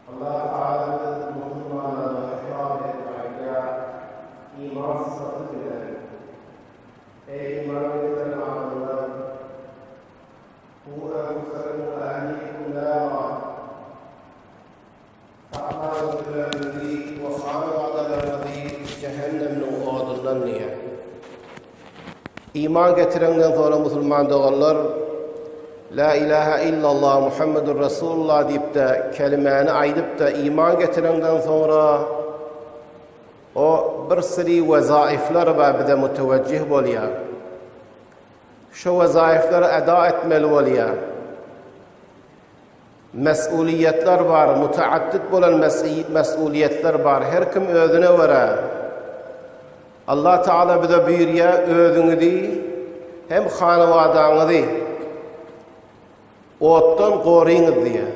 Allah Tagala biz musulmanlara hitap edip aýdýar, iman sypaty bilen, Eý iman getiren adamlar! Ku enfusakum we ehlikum nara! Saklaň özüňizi we hanabadalaryňyzy jähennemniň odundan diýýär. Iman getireňden soňra musulman doganlar La ilaha illallah Muhammedur Rasulullah diýip-de kelimäni aýdyp-da iman getireňden soňra o bir syry wezaifler bar bize mutewejjih bolýar. Şo wezaifleri eda etmeli bolýar. Mes'uliýetler bar, mutaaddid bolan mes'uliýetler bar. Her kim özüne görä. Allah Taala bize buýurýar, özüňizi hem hanawadaňyzy otdan goryňyz diýýär.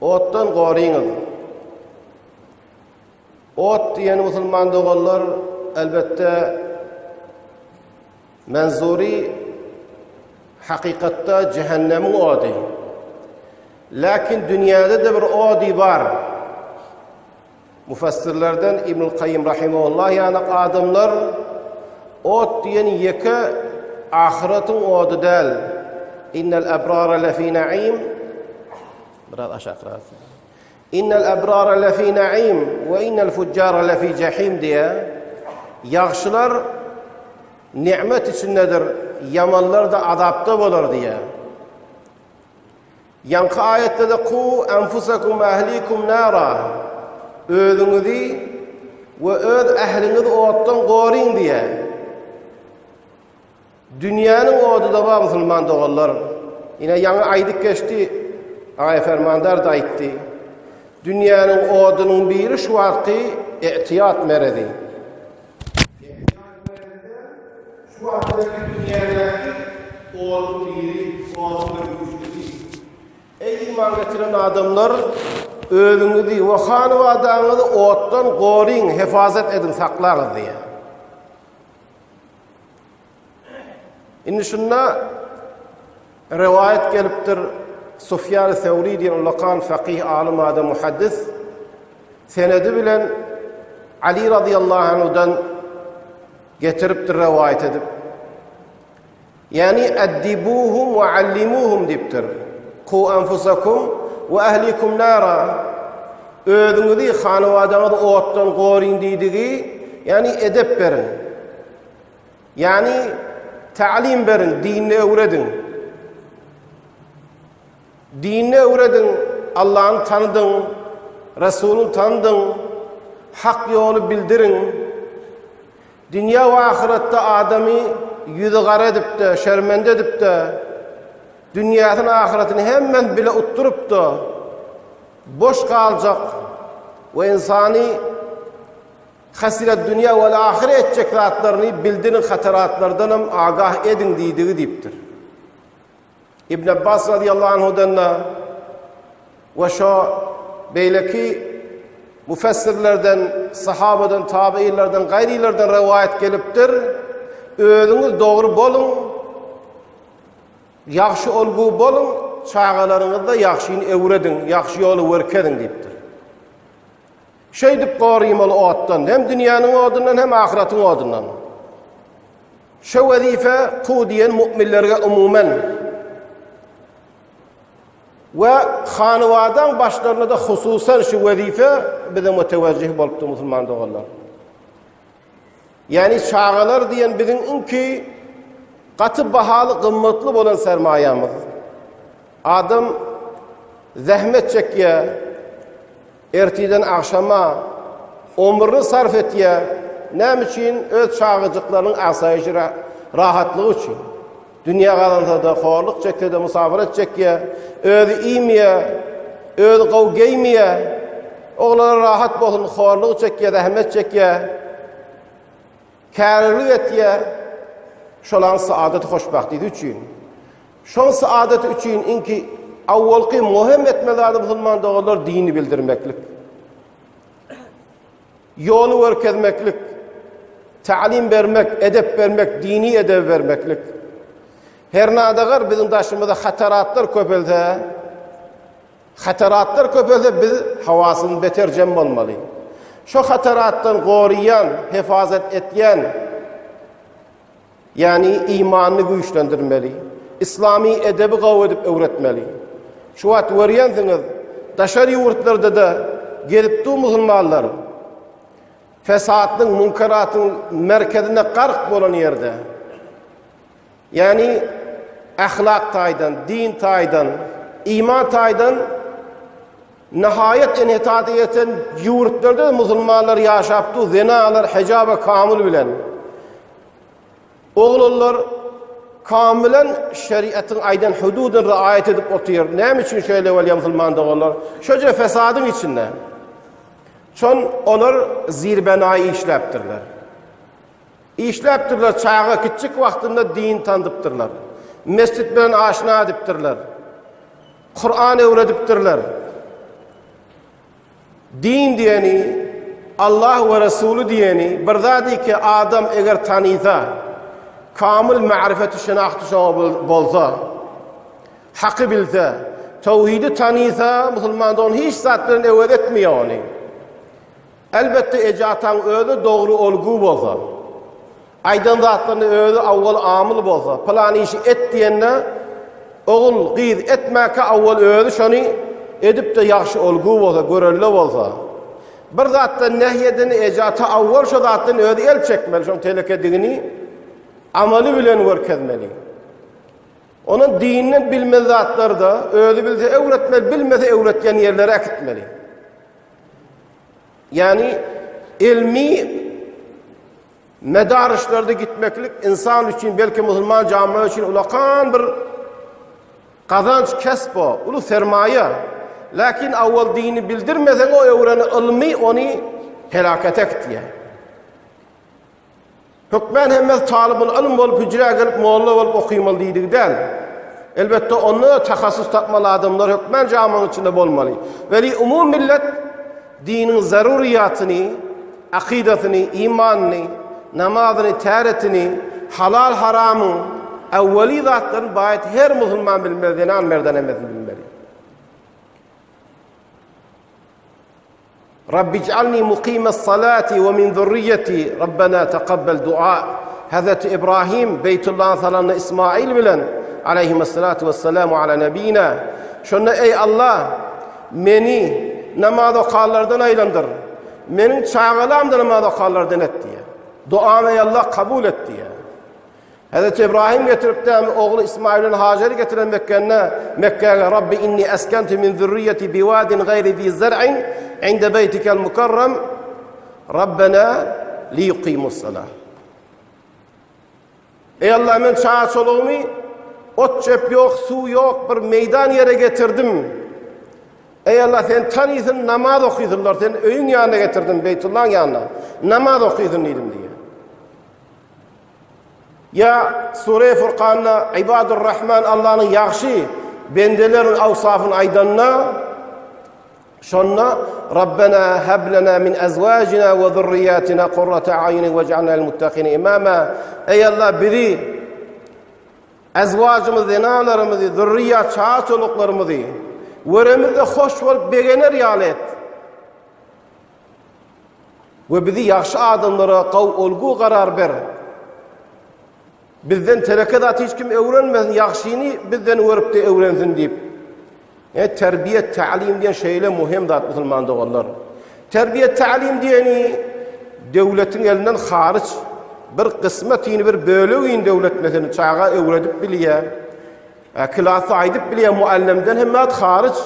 Otdan goryňyz. Ot diýen musulman doganlar elbetde Menzury hakykatda jähennemiň ody. Läkin dünýäde-de bir ody bar. Mufassirlerden Ibnül Kaýym rahimehullah ýaly adamlar ot diýen ýeke ahyretiň ody däl. Innel abrara lefi naim. Biraz aşakrak. Innel abrara lefi naim we innel fujjara lefi jahim diýe. Ýagşylar nimet içindedir, ýamanlar da azapda bolar diýe. Ýaňky aýatda-da ku anfusakum we ahlikum nara özüňizi we öz ähliňizi otdan goryň diýe. Dünýäniň ody-da bar musulman doganlar. Ine ýaňy aýdyp geçdi, Agaý Fermandar-da aýtdy. Dünýäniň odunyň biri şu wagtky e'tiýat merezi. E'tiýat merezi-de şu wagtky dünýädäki oduň biri, oduň bir güýçlüsi. Eý iman getiren adamlar, özüňizi we hanybadaňyzy otdan goryň, hefazat ediň, saklaňyz diýýär. Indi şunda rewaýat gelipdir. Sufýan Sewri diýen ulakan fakyh alym adam muhaddis senedi bilen Ali radiyallahu anhudan getiripdir rewaýat edip. Ýani addibuhum we allimuhum diýipdir. Ku anfusakum we ahlikum nara. Özüňizi, hanawadaňyzy otdan goryň diýdigi, ýani edep beriň. Ýani ta'lim beriň, dinini öwrediň. Dinini öwrediň, Allahny tanydyň, Resulyny tanydyň, hak ýoly bildiriň. Dünýä we ahyretde adamy ýüzi gara edip-de, şermende edip-de, dünýäsini, ahyretini hemmesini bile utduryp-da, boş galjak we ynsany hasiret dünýä we ahyret etjek zatlaryny bildiriň, hataratlardanam agah ediň diýdigi diýipdir. Ibn Abbas radiyallahu anhudan-da we şo beýleki müfessirlerden, sahabadan, tabiinlerden, gaýrylardan rowaýat gelipdir. Özüňiz dogry boluň, ýagşy olgu boluň, çagalaryňyzda ýagşyny öwrediň, ýagşy ýoly görkeziň diýipdir. Şeýdip gorymaly otdan, hem dünýäniň odundan, hem ahyratyň odundan. Şo wezipe ku diýen mu'minlerge umumen we hanywadaň başlaryna-da hususan şu wezipe bize mutewejjih bolupdy musulman doganlar. Ýani çagalar diýen biziň iňki gaty bahaly gymmatly bolan sermaýamyz. Adam zähmet çekýär, Ertirden agşama ömrüni sarf etýär. Näme üçin? Öz çagajyklarynyň asaýyşy, rahatlygy üçin. Dünýä gazansa-da, horluk çekse-de, musafarat çekýär. Özi iýmeýär, özi gowy geýmeýär. Oglanlar rahat bolsun, horluk çekýär, zähmet çekýär. Kärlik etýär. Şolaryň saadaty, hoşbagtlygy üçin. Şoň saadaty üçin iňki awwalky möhüm etmeli zady musulman doganlar dini bildirmeklik. Ýoly görkezmeklik, ta'lim bermek, edep bermek, dini edebi bermeklik. Her nadagar biziň daşymyzda hataratlar köpelse, Hataratlar köpelse biz hawasymyz beter jem bolmaly. Şo hataratdan goraýan, hefazat etýän, ýagny imanyny güýçlendirmeli. Islamy edebi gowy edip öwretmeli. Şu wagt görýänsiňiz, daşary ýurtlarda-da gezip dur musulmanlar. Fesatlyň, munkeratyň merkezinde gark bolan ýerde. Ýagny ahlak taýdan, din taýdan, iman taýdan nihaýat inhitada ýeten ýurtlarda musulmanlar ýaşap dur, zenalar hijaba kamyl bilen. Oglanlar kamylan şeriatyň aýdan hududyny riaýat edip otyr. Näme üçin şeýle bolýar musulman doganlar? Şoja fesadyň içinde. Şon olar zirbenaýy işläpdirler. Işläpdirler, çaga kiçjik wagtynda din tandypdyrlar. Mesjit bilen aşna edipdirler. Kuran öwredipdirler. Din diýeni, Allah we Resuly diýeni bir zat ki adam eger tanysa, kamil ma'rifeti şenahty şoňa bolsa, haky bilse, tawhidi tanysa, musulman da hiç zat bilen ewez etmeýär ony. Elbetde eje-ataň özi dogry olgu bolsa, aýdan zatlaryna özi awwal amyl bolsa, pylan işi et diýende, ogul, gyz etmäkä awwal özi şony edip-de ýagşy olgu bolsa, görelde bolsa, bir zatdan nehy edende eje-ata awwal şo zatdan özi el çekmeli, şoň telekedigini amaly bilen görkezmeli. Onuň dinden bilmez zatlary-da özi bilse öwretmeli, bilmese öwretýän ýerlere äkitmeli. Ýagny ilmi medaryşlarda gitmeklik insan üçin belki musulman jamaat üçin ulakan bir gazanç kesp o, uly sermaýa. Lakin awwal dini bildirmeseň o öwreni ylmy ony helakete gitýär. Hökmän hemmesi talybul ylm bolup hüjrä gelip molla bolup okymaly diýdigi däl. Elbetde onda tahassus tapmaly adamlar hökmän jamyň içinde bolmaly. Weli umum millet diniň zaruryýatyny, akydasyny, imanyny, namazyny, täretini, halal haramyň awwali zatlaryny baýat her musulman bilmeli, zenan merdan hemmesi bilmeli. Rabbi ij'alni muqimes salati we min zurriyyeti Rabbena taqabbal dua. Hazreti Ibrahim Beytullah'y salanda İsmail bilen aleyhissalatu vesselamu ala nebina. Şonda ey Allah meni namaz okanlardan aýlandyr. Meniň çagalarym da namaz okanlardan et diýe. Duamy ey Allah kabul et diýe. Hazreti Ibrahim getiripdi ogly Ismail bilen Hajeri getiren Mekke'ne, Mekke'ye Rabbi inni eskentu min zürriyeti biwadin gayri zi zer'in inde beytikel mukarrem Rabbena li yuqimus salah. Ey Allah men çağa çoluğumy ot çöp yok, su yok bir meydan yere getirdim. Ey Allah sen tanysın namaz okuysunlar. Sen öyün yanına getirdim Beytullah'ın yanına. Namaz okuysun dedim diye. Ýa Sure Furkanda Ibadur Rahman Allanyň ýagşy bendeleriň awsafyny aýdanda şonda Rabbena hab lana min azwajina we zurriyatina qurrata a'yunin wej'alna lil muttaqina imama Eý Allah bizi azwajymyzy zenalarymyzy zurriýat çaga çoluklarymyzy göremizde hoş bolup begener ýaly et. We bizi ýagşy adamlara gaw olgu garar ber. Bizden tereke zat hiç kim öwrenmesin, ýagşyny bizden görüp-de öwrensin diýip. E, terbiýe, tälim diýen şeýle muhim zat musulman doganlar. Terbiýe, tälim diýeni döwletiň elinden haryç bir kysmatyny bir bölegini döwlet meselem çaga öwredip bilýär. Klasda aýdyp bilýär muallimden hem zat haryç.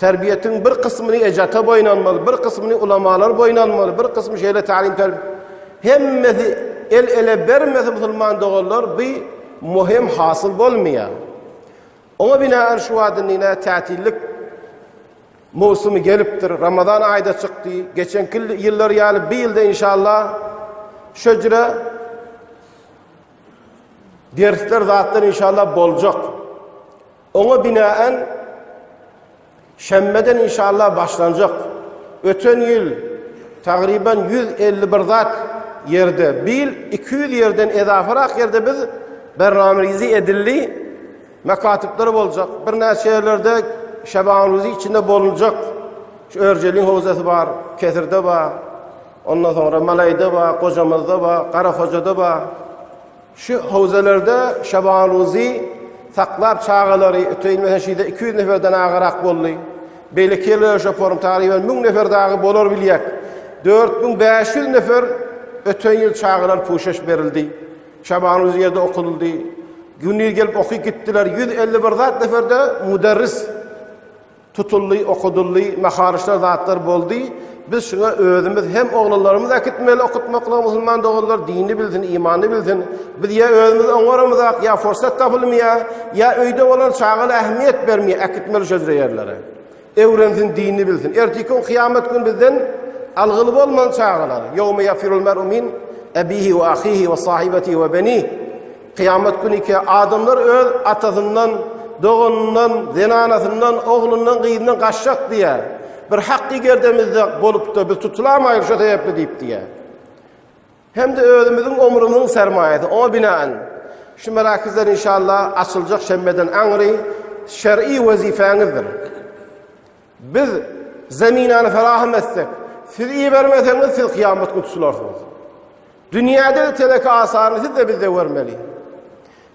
Terbiýetiň bir kysmyny ejata boýun almaly, bir kysmyny ulamalar boýun almaly, bir kysmy şeýle tälim ter hemmesi el ele bermese musulman doganlar bi muhim hasyl bolmaýar. Oňa binaen şu wagtynda tätillik mowsumy gelipdir. Ramazan aýda çykdy. Geçenki ýyllar ýaly bir ýylda inşallah şöjre dersler zatlar inşallah boljak. Oňa binaen şenbeden inşallah başlanjak. Öten ýyl tagryban 151 zat ýerde, bir ýyl 200 ýerden ezafarak ýerde biz bernamerizi edildi. Mekatyplar boljak. Birnäçe ýerlerde. Şabanruzy içinde bolunjak şu Örjeliň howzasy bar, Kesirde bar, ondan soňra Malaýda bar, Gojamazda bar, Garahojada bar. Şu howzalarda Şabanruzy saklap çagalary öteýin mesela şeýde 200 neferden agarak boldy. Beýleki ýerlere şo forum tagryban 1000 nefer dagy bolar bilýäk. 4500 nefer öten ýyl çagalar puşeş berildi. Şabanuz ýerde okuldy. Gündiz gelip okyp gitdiler. 151 zat neferde muderris tutuldy, okudyldy, maharyçlar zatlar boldy. Biz şuňa özümiz hem oglanlarymyz äkitmeli okutmaklyga musulman doganlar dinini bilsin, imanyny bilsin. Biz ýa özümiz oňaramyzak, ýa fursat tapylmaýar, ýa öýde bolan çagalar ähmiýet bermeýär, äkitmeli şo ýerlere. Öwrensin, dinini bilsin. Erteki gün kyýamat gün bizden algyly bolman çagalar. Ýowme ýafirul mer'u min ebihi we ahihi we sahibetihi we benihi. Kyýamat güni ki adamlar öz atasyndan, doganyndan, zenanasyndan, oglundan, gyzyndan gaçjak diýär. Bir hak gerdemizde bolupdy, biz tutulamaýyk şo sebäpli diýip diýär. Hem-de özümiziň ömrümiziň sermaýasy. Oňa binaen, şu merakizler inşallah açyljak şenbeden aňry şer'i wezipä-ňizdir. Biz zeminany feraham etsek, siz ibermeseňiz, siz kyýamat gün tutularsyňyz. Dünýäde-de teleke asaryny siz-de bizde görmeli.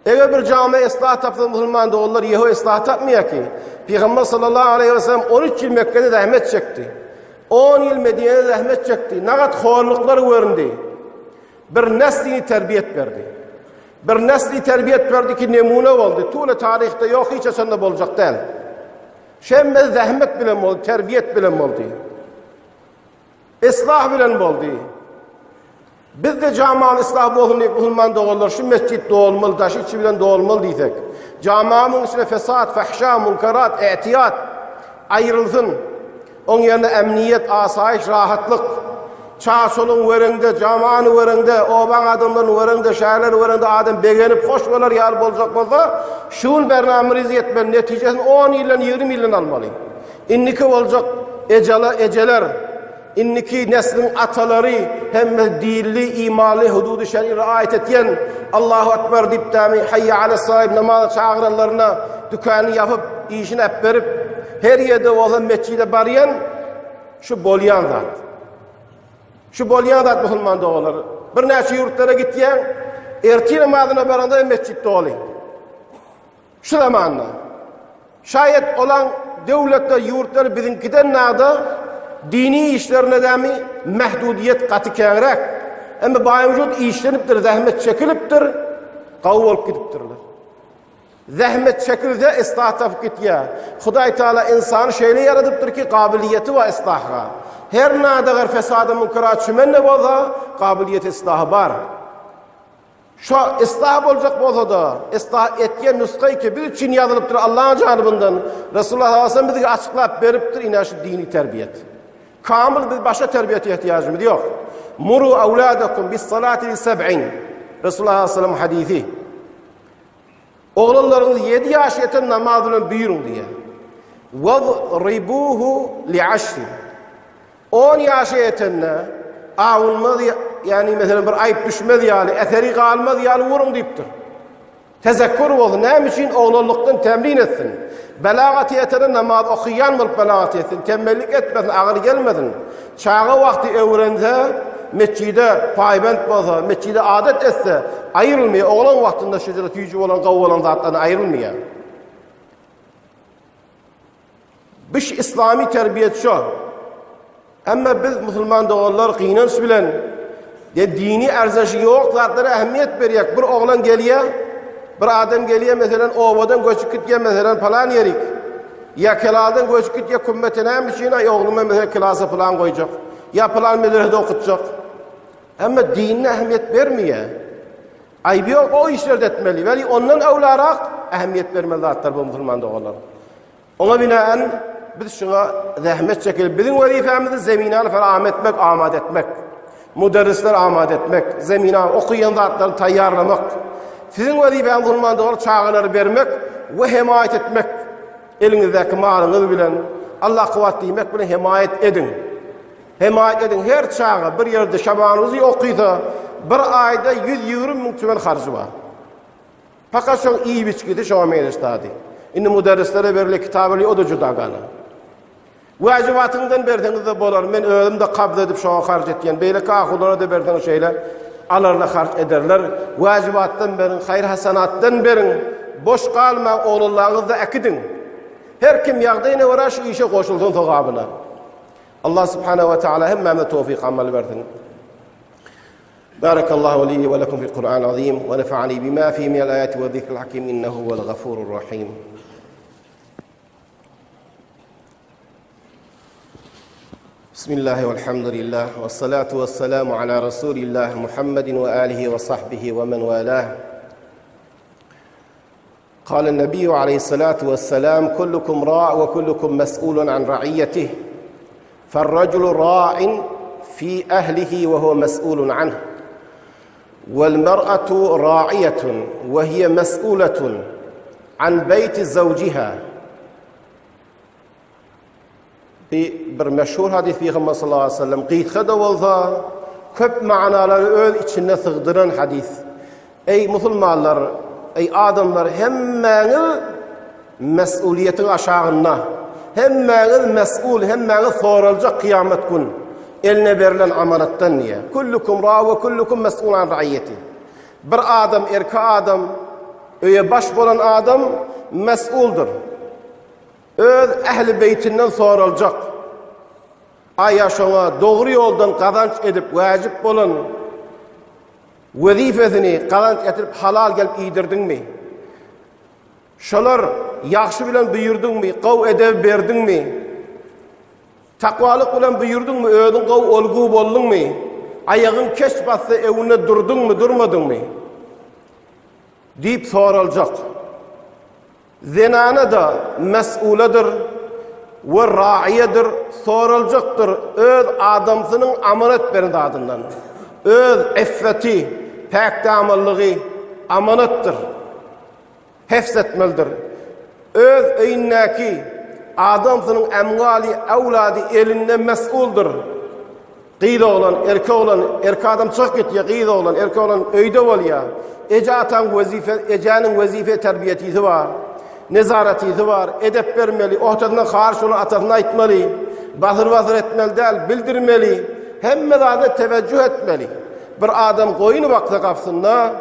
Eger bir jame islah tapsa musulman doganlar Ýehowa islah tapmaýar ki. Pygamber sallallahu aleyhi ve sellem 13 ýyl Mekgede zähmet çekdi. 10 ýyl Medinede zähmet çekdi. Nagat horluklar göründi. Bir neslini terbiýet berdi. Bir nesli terbiýet berdi ki nemune boldy. Tule taryhda ýok hiç haçanda boljak däl. Şemme zähmet bilen boldy, terbiýet bilen boldy. Islah bilen boldy. Biz-de jamany yslah bolsun diýip musulman doganlar şu mesjit dolmaly, daşy içi bilen dolmaly diýsek, jamamyň içine fesat, fahşa, munkarat, ätiýat aýrylsyn. Oň ýerine emniýet, asaýyş, rahatlyk. Çaşolyň wereňde, jamany wereňde, obaň adamlaryny wereňde, şäherleri wereňde adam begenip hoş bolar ýaly boljak bolsa, şu gün bernamyzy etmeli, netijesini 10 ýyldan, 20 ýyldan almaly. Indiki boljak ejala ejeler, Indiki nesliň atalary hemme dinli, imanly, hududy şer'i riaýat etýän, Allahu Ekber diýip dämi, Haýýa alas-salat diýip namaza çagyranlaryna dükanyny ýapyp, işini äpberip, her ýerde bolsa metjide barýan şu bolýan zat. Şu bolýan zat musulman doganlar. Birnäçe ýurtlara gitýäň, ertir namazyna baranda metjit doly. Şu zamanda. Şaýat olaň döwletler, ýurtlar biziňkiden nada dini işlerine dämi mähdudiýet gaty käňräk. Emma baýwujut işlenipdir, zähmet çekilipdir, gawy bolup gidipdirler. Zähmet çekilse islah tapyp gitýär. Hudaý Taala ynsany şeýle ýaradypdyr ki, gabiliýeti bar islaha. Her nadagar fesada münkera çümen-de bolsa, gabiliýeti islaha bar. Şo islah boljak bolsa-da, islah etýän nusga ki biz üçin ýazylypdyr Allahyň janybyndan. Resulullah sallallahu aleyhi ve sellem bizge açyklap beripdir ine şu dini terbiýet. Kamil biz başga terbiýete ihtiýajymyz ýok. Muru awladakum bis salati li seb'in. Resulullah sallallahu aleyhi ve sellem hadisi. Oglanlaryňyzy 7 ýaş ýeten namaz bilen buýruň diýýär. Wadribuhu li aşr. On ýaşa ýetende, awunmaz, ýagny meselem bir aýyp düşmez ýaly, eseri galmaz ýaly uruň diýipdir. Tezekkur bolsun, näme üçin oglanlykdan temrin etsin. Belagata ýetende namaz okaýan bolup belagata ýetsin, tembellik etmesin, agyr gelmesin. Çaga wagty öwrense, metjide paýbent bolsa, metjide adat etse, aýrylmaýar. Oglan wagtynda şu jyly süýji bolan, gowy bolan zatlardan aýrylmaýar. Biş islami terbiýet şo. Emma biz musulman doganlar gynanç bilen de dini arzaşy ýok zatlara ähmiýet berýär. Bir oglan gelýär, bir adam gelýär, meselen obadan göçüp gitýär, meselen palan ýerik. Ýa kelaldan göçüp gitýär, kümmete näme üçin? Aý oglumy meselen klasa palan goýjak. Ýa palan medresede okutjak. Emma dinine ähmiýet bermeýär. Aýby ýok, o işleri etmeli. Weli ondan öwlarak ähmiýet bermeli zatlar bu musulman doganlar. Oňa binaen biz şuňa zähmet çekeli. Biziň wezipemiz zeminany feraham etmek, amat etmek. Muderrisler amat etmek, zemina okaýan zatlaryny taýýarlamak. Siziň wezipäňiz musulman doganlar çagalary bermek we hemaýat etmek. Eliňizdäki malyňyz bilen Allah kuwwat diýmek bilen hemaýat ediň. Hemaýat ediň her çaga bir ýerde şabanyzy okysa bir aýda 120 müň tümen harjy bar. Fakat şoň iýip içgisi şoňa meňzeş zady. Indi muderrislere berilýär, kitap berilýär, o-da juda gana. Wäjibatyňdan berseňiz-de bolar, men özüm-de kabz edip şoňa harç etýän. Beýleki ahunlara-da berseňiz şeýle alarlar, harç ederler. Wäjibatdan beriň, haýyr-hasanatdan beriň. Boş galmaň, oglanlaryňyzy-da äkidiň. Her kim ýagdaýyna görä şu işe goşulsyn sogabyna. Allah subhanahu we taala hemmämize towfyk amal bersin. Barakallahu li we lekum fil Kur'an azim we nefa'ani bima fi minel ayati we zikril hakim innehu huwel gafurur rahim. Bismillahi velhamdülillah ve salatu ve selamu ala Resulillah Muhammedin ve alihi ve sahbihi ve men valah. قال النبي عليه الصلاة والسلام كلكم راع وكلكم مسؤول عن رعيته فالرجل راع في أهله وهو مسؤول عنه والمرأة راعية وهي مسؤولة عن بيت زوجها Bir meşhur hadys Pygamber sallallahu aleyhi ve sellem gysga-da bolsa köp manalary öz içinde sygdyran hadys. Eý musulmanlar, eý adamlar hemmäňiz mesuliýetiň aşagynda. Hemmäňiz mesul, hemmäňiz soraljak kyýamat gün eline berlen amanatdan diýe. Kullukum ra we kullukum mesul an raiyeti. Bir adam, erki adam, öýe baş bolan adam mesuldyr. Öz ähli beýtinden soraljak. Aýa şoňa dogry ýoldan gazanç edip wäjip bolan wezipesini gazanç getirip halal gelip iýdirdiňmi? Şolar ýagşy bilen buýurdyňmy, gowy edep berdiňmi? Takwalyk bilen buýurdyňmy, özüň gowy olgu bolduňmy? Aýagyň keç bassa öňünde durduňmy, durmadyňmy? Diýip soraljak. Zenana-da mes'uledir we raýedir, soraljakdyr öz adamsynyň amanat beren zadyndan. Öz iffeti, päkdamanlygy amanatdyr. Hefz etmelidir. Öz öýündäki adamsynyň emwaly, ewlady elinde mes'uldyr. Gyz oglan, erkek oglan, erkek adam çykyp gitýär, gyz oglan, erkek oglan öýde bolýar. Eje ataň wezipe, ejäniň wezipe terbiýetisi bar. Nezaretisi bar, edep bermeli, ortasyndan haryş bolan atasyna aýtmaly, basyr-basyr etmeli däl, bildirmeli, hemme zada tewejjuh etmeli. Bir adam goýun baksa gapysynda,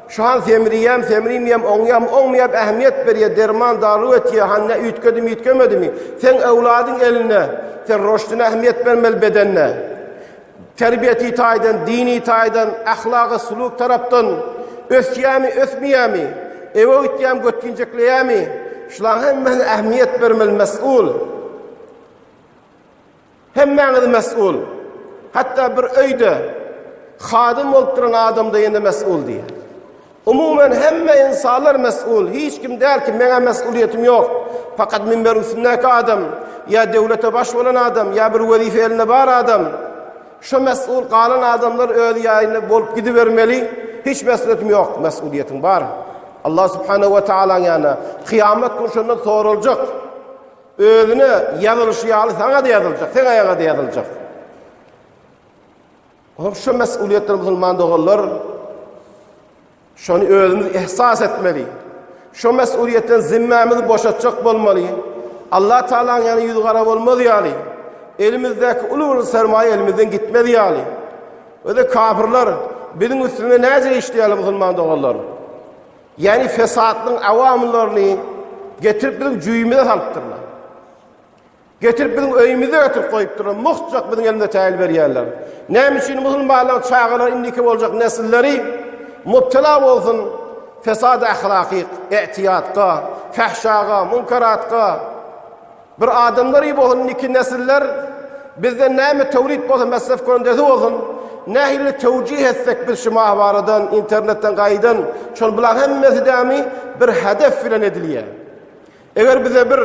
Şu han semriýäm, semrimeýäm, oňýam, oňmaýam ähmiýet berýär, derman, daru etýär, han nä üýtgedimi, üýtgemedimi? Seň öwladyň elinde, sen roşduna ähmiýet bermeli bedende. Terbiýeti taýdan, dini taýdan, ahlagy, suluk tarapdan ösýämi, ösmeýämi? Ewe gitýämi, götginjekleýämi? Şularyň hemmesine ähmiýet bermeli mes'ul. Hemmäňiz mes'ul. Hatda bir öýde hadym bolup duran adam-da ýene mes'ul diýýär. Umuman hemme insanlar mes'ul. Hiç kim däl ki meňä mes'uliýetim ýok. Fakat minberiň üstündäki adam ýa döwlete baş bolan adam ýa bir wezipe elinde bar adam. Şo mes'ul galan adamlar öz ýaýynda bolup gidibermeli. Hiç mes'uliýetim ýok. Mes'uliýetiň bar. Allah subhanahu we taalaň ýanyna kyýamat gün şondan soraljak. Özüne ýazylyşy ýaly saňa-da ýazyljak, seň aýagyňa-da ýazyljak. Onuň şu mesuliýetler musulman doganlar şony özümiz ihsas etmeli. Şu mesuliýetden zimmämizi boşatjak bolmaly. Allah Taalanyň ýany ýüzi gara bolmaz ýaly. Elimizdäki uly bir sermaýa elimizden gitmez ýaly. Öde kafirler biziň üstüne näce işleýärler musulman doganlar? Ýagny fesatlyň awamyllaryny getirip biziň jüýümize salypdyrlar. Getirip biziň öýümize getirip goýupdyrlar. Muhtjak biziň elimize täýil berýärler. Näme üçin musulmanlaryň çagalary indiki boljak nesilleri mubtela bolsun fesad ahlaky, e'tiýatga, fahşaga, munkaratga, Bir adamlar iyi bolsun indiki nesiller bizden näme töwrit bolsa mesref göndesi bolsun nähili tewjih etsek biz şu mahwaradan internetden gaýdan şol bular hemmesi dämi bir hedef bilen edilýär. Eger bize bir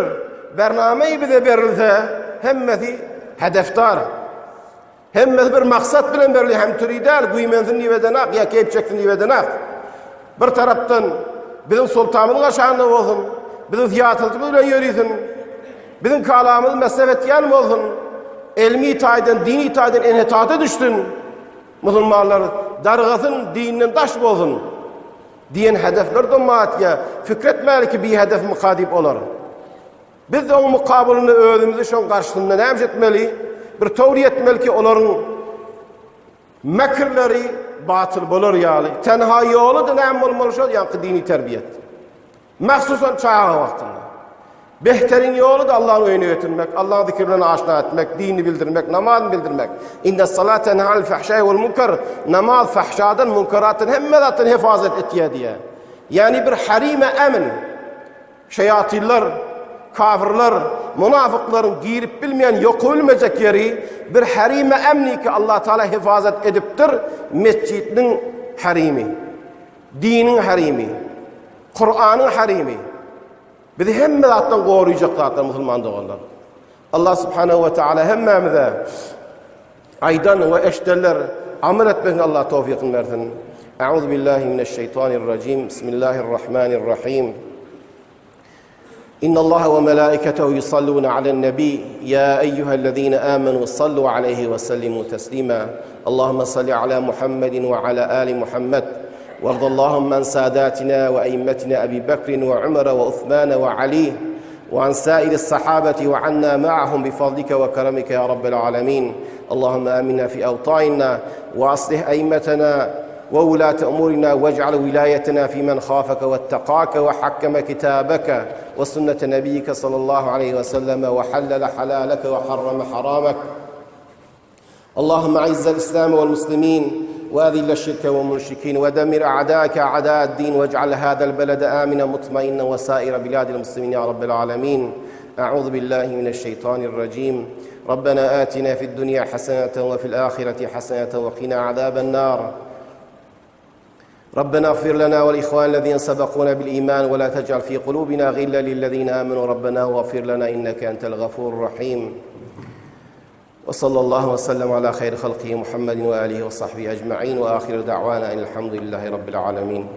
bername bize berilse hemmesi hedefdar. Hemmesi bir maksat bilen berilýär, hem türi däl, güýmensin diýip edenak, ýa keýp çeksin diýip edenak. Bir tarapdan biziň soltanymyzyň aşagynda bolsun, biziň syýasatymyz bilen ýörisin, biziň kalamymyzy mesref etýän bolsun, elmi taýdan, dini taýdan enhetata düşsün, musulmanlar dargasyn, dinden daş bolsun. Diýen hedefler domma atýar. Pikir etmäli ki bihedef myka diýip olar. Biz oň mukabylynda özümizi şoň garşysynda näme etmeli? Bir towry etmeli ki olaryň mekirleri batyl bolar ýaly. Tenha ýoly-da näme bolmaly şol ýaňky dini terbiýet. Mahsusan çaga wagtynda. Behterin ýoly-da Allah'ın öýüne getirmek, Allah'ın zikri bilen aşna etmek, dinini bildirmek, namazyny bildirmek. Inne salate tenha anil fahşai vel munkar. Namaz fahşadan, munkaratdan hemme zatdan hefazet etýär diýär. Ýani bir harime emin. Şeýatynlar, kafirler, munafyklaryň girip bilmeýän, ýoka bilmejek ýeri bir harime emni ki Allah Taala hefazet edipdir, mesjidiniň harimi. Diniň harimi. Kuranyň harimi. Bizi hemme zatdan gorajak zatlar musulman doganlar. Allah subhanahu we taala hemmämize aýdan we eşdenler amel etmesine Allah towfikyny bersin. Euzu billahi mineşşeýtanirrajim. Bismillahirrahmanirrahim. إن الله وملائكته يصلون على النبي يا أيها الذين آمنوا صلوا عليه وسلموا تسليما اللهم صل على محمد وعلى آل محمد وارض اللهم عن ساداتنا وأئمتنا أبي بكر وعمر وعثمان وعلي وعن سائر الصحابة وعنا معهم بفضلك وكرمك يا رب العالمين اللهم آمنا في أوطاننا وأصلح أئمتنا وولاة أمورنا واجعل ولايتنا في من خافك واتقاك وحكم كتابك وسنة نبيك صلى الله عليه وسلم وحلل حلالك وحرم حرامك اللهم اعز الاسلام والمسلمين واذل الشرك والمشركين ودمر اعداءك اعداء الدين واجعل هذا البلد امنا مطمئنا وسائر بلاد المسلمين يا رب العالمين اعوذ بالله من الشيطان الرجيم ربنا آتنا في الدنيا حسنة وفي الآخرة حسنة وقنا عذاب النار ربنا اغفر لنا والإخوان الذين سبقونا بالإيمان ولا تجعل في قلوبنا غلا للذين آمنوا ربنا واغفر لنا إنك أنت الغفور الرحيم وصلى الله وسلم على خير خلقه محمد وآله وصحبه أجمعين وآخر دعوانا أن الحمد لله رب العالمين.